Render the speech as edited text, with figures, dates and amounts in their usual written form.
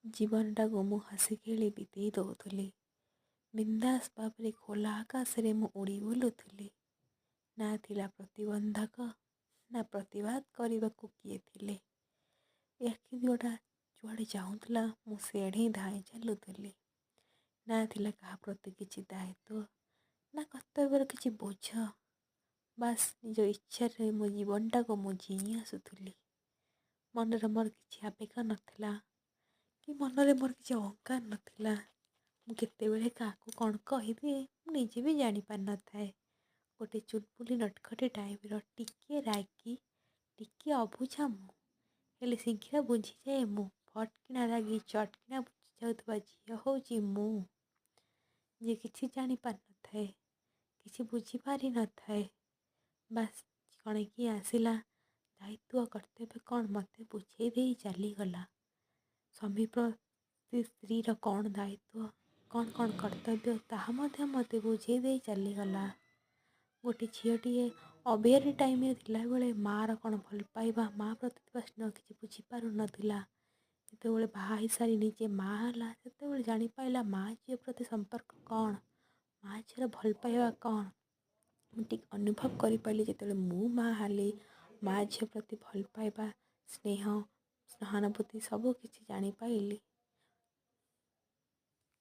ଜୀବନଟାକୁ ମୁଁ ହସି ଖେଳି ବିତେଇ ଦେଉଥିଲି। ବିନ୍ଦାସ ଭାବରେ ଖୋଲା ଆକାଶରେ ମୁଁ ଉଡ଼ି ବୁଲୁଥିଲି। ନା ଥିଲା ପ୍ରତିବନ୍ଧକ, ନା ପ୍ରତିବାଦ କରିବାକୁ କିଏ ଥିଲେ। ଏ ଆଖି ଦିଓଟା ଯୁଆଡ଼େ ଚାହୁଁଥିଲା, ମୁଁ ସିଆଡ଼େ ହିଁ ଧାଇଁ ଚାଲୁଥିଲି। ନା ଥିଲା କାହା ପ୍ରତି କିଛି ଦାୟିତ୍ୱ, ନା କର୍ତ୍ତବ୍ୟର କିଛି ବୋଝ। ବାସ୍, ନିଜ ଇଚ୍ଛାରେ ମୋ ଜୀବନଟାକୁ ମୁଁ ଜିଇଁ ଆସୁଥିଲି। ମନରେ ମୋର କିଛି ଆବେଗ ନଥିଲା କି ମନରେ ମୋର କିଛି ଅହଙ୍କାର ନଥିଲା। ମୁଁ କେତେବେଳେ କାହାକୁ କ'ଣ କହିଦିଏ, ମୁଁ ନିଜେ ବି ଜାଣିପାରିନଥାଏ। ଗୋଟେ ଚୁଲବୁଲି ନଟଖଟି ଟାଇପ୍ର, ଟିକିଏ ରାଗି, ଟିକିଏ ଅବୁଝା ମୁଁ। ହେଲେ ଶୀଘ୍ର ବୁଝିଯାଏ ମୁଁ। ଫଟକିନା ରାଗି ଚଟକିନା ବୁଝି ଯାଉଥିବା ଝିଅ ହେଉଛି ମୁଁ, ଯିଏ କିଛି ଜାଣିପାରିନଥାଏ, କିଛି ବୁଝିପାରିନଥାଏ। ବାସ୍, ଜଣେ କିଏ ଆସିଲା, ଦାୟିତ୍ୱ କର୍ତ୍ତବ୍ୟ କ'ଣ ମୋତେ ବୁଝେଇ ଦେଇ ଚାଲିଗଲା। ସ୍ୱାମୀ ପ୍ରତି ସ୍ତ୍ରୀର କ'ଣ ଦାୟିତ୍ୱ, କ'ଣ କ'ଣ କର୍ତ୍ତବ୍ୟ, ତାହା ମଧ୍ୟ ମୋତେ ବୁଝେଇ ଦେଇ ଚାଲିଗଲା। ଗୋଟେ ଝିଅଟିଏ ଅବିହାରୀ ଟାଇମ୍ରେ ଥିଲାବେଳେ ମାଆର କ'ଣ ଭଲ ପାଇବା, ମାଆ ପ୍ରତି ଥିବା ସ୍ନେହ କିଛି ବୁଝିପାରୁନଥିଲା। ଯେତେବେଳେ ବାହା ହେଇସାରି ନିଜେ ମାଆ ହେଲା, ସେତେବେଳେ ଜାଣିପାରିଲା ମାଆ ଝିଅ ପ୍ରତି ସମ୍ପର୍କ କ'ଣ, ମାଆ ଝିଅର ଭଲ ପାଇବା କ'ଣ। ମୁଁ ଟିକେ ଅନୁଭବ କରିପାରିଲି ଯେତେବେଳେ ମୁଁ ମାଆ ହେଲି। ମାଆ ଝିଅ ପ୍ରତି ଭଲ ପାଇବା, ସ୍ନେହ, ସହାନୁଭୂତି ସବୁ କିଛି ଜାଣିପାରିଲି।